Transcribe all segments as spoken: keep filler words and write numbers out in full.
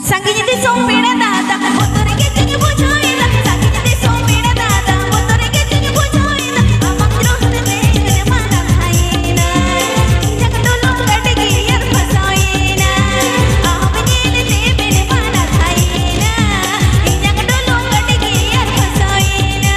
ᱥᱟᱺᱜᱤᱧ ᱫᱤᱥᱚᱢ ᱯᱮᱲᱟ ᱫᱟᱫᱟ, ᱵᱚᱛᱚᱨ ᱜᱮ ᱪᱮᱫ ᱵᱩᱡᱷᱟᱹᱣᱮᱱᱟ᱾ ᱥᱟᱺᱜᱤᱧ ᱫᱤᱥᱚᱢ ᱯᱮᱲᱟ ᱫᱟᱫᱟ, ᱵᱚᱛᱚᱨ ᱜᱮ ᱪᱮᱫ ᱵᱩᱡᱷᱟᱹᱣᱮᱱᱟ᱾ ᱟᱢᱟᱜ ᱨᱚᱲ ᱛᱮ ᱢᱮᱫ ᱨᱮ ᱢᱟ ᱞᱟᱴᱷᱟᱭᱮᱱᱟ᱾ ᱤᱧᱟᱜ ᱰᱚᱞᱚᱝ ᱜᱟᱹᱰᱤ ᱜᱮᱭᱟᱨ ᱯᱷᱟᱥᱟᱣᱮᱱᱟ᱾ ᱟᱢ ᱧᱮᱞ ᱛᱮ ᱢᱮᱫ ᱢᱟ ᱞᱟᱴᱷᱟᱭᱮᱱᱟ᱾ ᱤᱧᱟᱜ ᱰᱚᱞᱚᱝ ᱜᱟᱹᱰᱤ ᱜᱮᱭᱟᱨ ᱯᱷᱟᱥᱟᱣᱮᱱᱟ᱾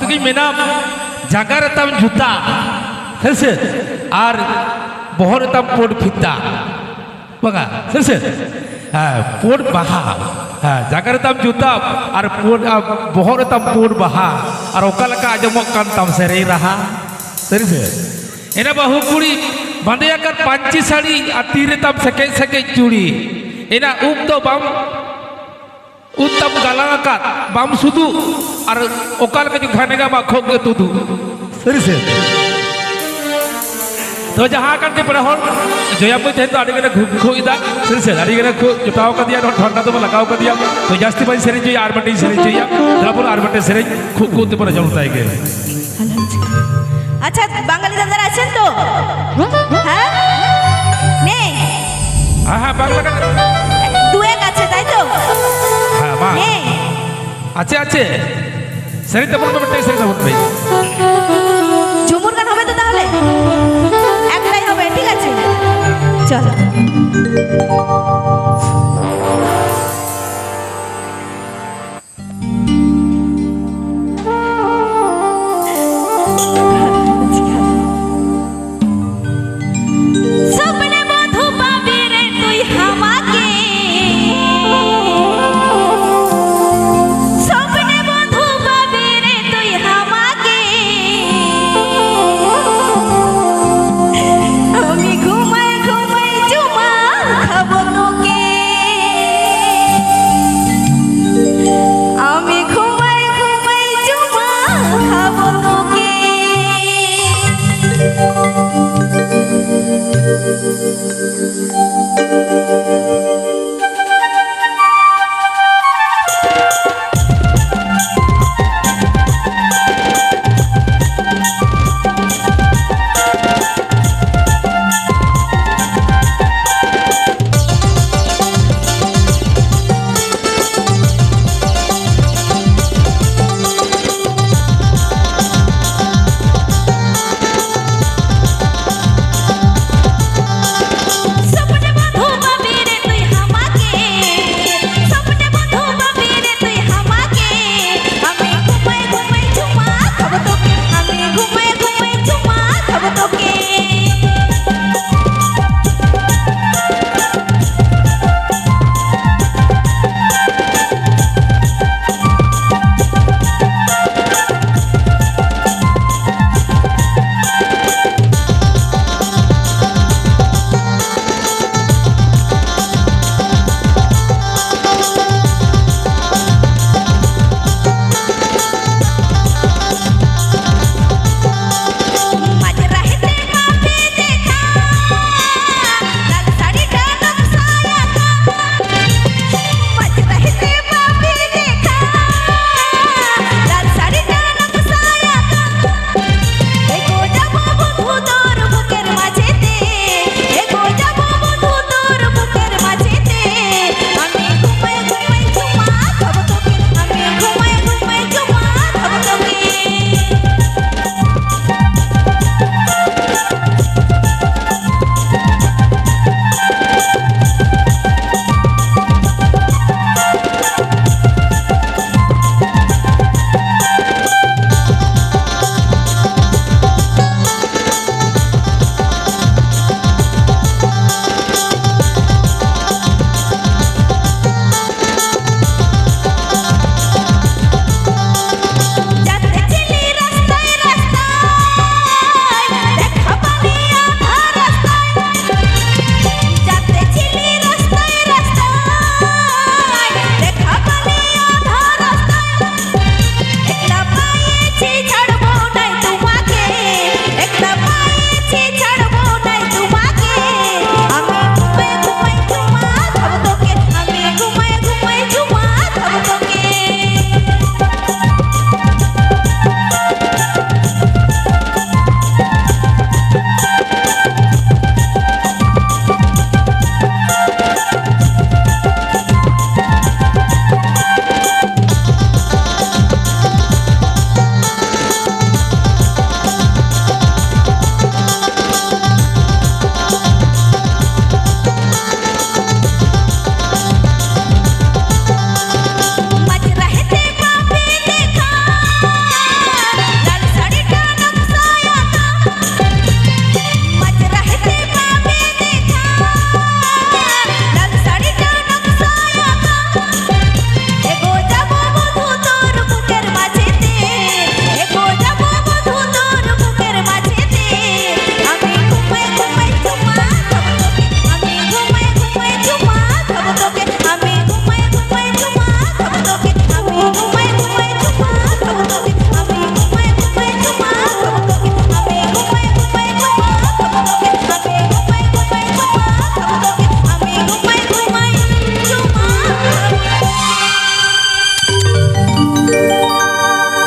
ᱛᱮᱜᱤᱧ ᱢᱮᱱᱟ, ᱡᱟᱸᱜᱟ ᱨᱮᱛᱟᱢ ᱡᱩᱛᱟ, ᱦᱮᱸ ᱥᱮ, ᱟᱨ ᱵᱚᱦᱚᱜ ᱨᱮᱛᱟᱢ ᱯᱩᱸᱰ ᱯᱷᱤᱛᱟ, ᱵᱟᱝᱟ, ᱥᱟᱹᱨᱤ ᱥᱮ? ᱦᱮᱸ, ᱯᱩᱸᱰ ᱵᱟᱦᱟ᱾ ᱦᱮᱸ, ᱡᱟᱸᱜᱟ ᱨᱮᱛᱟᱢ ᱡᱩᱛᱟ ᱟᱨ ᱯᱩᱸᱰ, ᱟᱨ ᱵᱚᱦᱚᱜ ᱨᱮᱛᱟᱢ ᱯᱩᱸᱰ ᱵᱟᱦᱟ, ᱟᱨ ᱚᱠᱟ ᱞᱮᱠᱟ ᱟᱸᱡᱚᱢᱚᱜ ᱠᱟᱱ ᱛᱟᱢ ᱥᱮᱨᱮᱧ ᱨᱟᱦᱟ, ᱥᱟᱹᱨᱤ ᱥᱮ? ᱮᱱᱟ ᱵᱟᱹᱦᱩ ᱠᱩᱲᱤ ᱵᱟᱸᱫᱮ ᱟᱠᱟᱫ ᱯᱟᱹᱧᱪᱤ ᱥᱟᱹᱲᱤ ᱟᱨ ᱛᱤ ᱨᱮᱛᱟᱢ ᱥᱮᱠᱮᱡ ᱥᱮᱠᱮᱡ ᱪᱩᱲᱤ, ᱮᱱᱟ ᱩᱵ ᱫᱚ ᱵᱟᱢ ᱩᱵ ᱛᱟᱢ ᱜᱟᱞᱟᱝ ᱟᱠᱟᱫ, ᱵᱟᱢ ᱥᱩᱫᱩᱜ, ᱟᱨ ᱚᱠᱟ ᱞᱮᱠᱟ ᱪᱚ ᱜᱷᱟᱱᱮ ᱜᱮ ᱟᱢᱟᱜ ᱠᱷᱚᱜ ᱜᱮ ᱛᱩᱫᱩᱜ᱾ ᱥᱟᱹᱨᱤ ᱥᱮ? ᱛᱚ, ᱡᱟᱦᱟᱸ ᱠᱟᱱ ᱜᱮ ᱯᱮᱲᱟ ᱦᱚᱲ, ᱡᱚᱭᱟᱢ ᱵᱟᱹᱭ ᱛᱮᱦᱮᱧ ᱫᱚ ᱟᱹᱰᱤ ᱜᱟᱱᱮ ᱠᱷᱩ-, ᱠᱷᱩᱜ ᱮᱫᱟ᱾ ᱥᱟᱹᱨᱤ ᱥᱮ? ᱟᱹᱰᱤ ᱜᱟᱱᱮ ᱠᱷᱩᱜ ᱡᱚᱴᱟᱣ ᱠᱟᱫᱮᱭᱟ, ᱱᱚᱣᱟ ᱴᱷᱚᱱᱰᱟ ᱫᱚ ᱞᱟᱜᱟᱣ ᱠᱟᱫᱮᱭᱟ᱾ ᱛᱚ, ᱡᱟᱹᱥᱛᱤ ᱵᱟᱹᱧ ᱥᱮᱨᱮᱧ ᱦᱚᱪᱚᱭᱟ, ᱟᱨ ᱢᱤᱫᱴᱤᱧ ᱥᱮᱨᱮᱧ ᱦᱚᱪᱚᱭᱟ᱾ ᱛᱟᱨᱯᱚᱨ ᱟᱨ ᱢᱤᱫᱴᱮᱱ ᱥᱮᱨᱮᱧ ᱠᱷᱩᱜ ᱠᱷᱩᱜ ᱛᱮᱵᱚᱱ ᱟᱸᱡᱚᱢ ᱛᱟᱭ ᱜᱮ᱾ আচ্ছা, বাঙালি দাদারা আছেন তো? হ্যাঁ? নেই? হ্যাঁ, হ্যাঁ, বাংলা গান। দু এক আছে, তাই তো? হ্যাঁ, মা। নেই? আছে, আছে। সেরেই তো বলবে, বেটাই সেরেই তো বলবে। ঝুমুর গান হবে তো তাহলে? একটাই হবে, ঠিক আছে? চলো।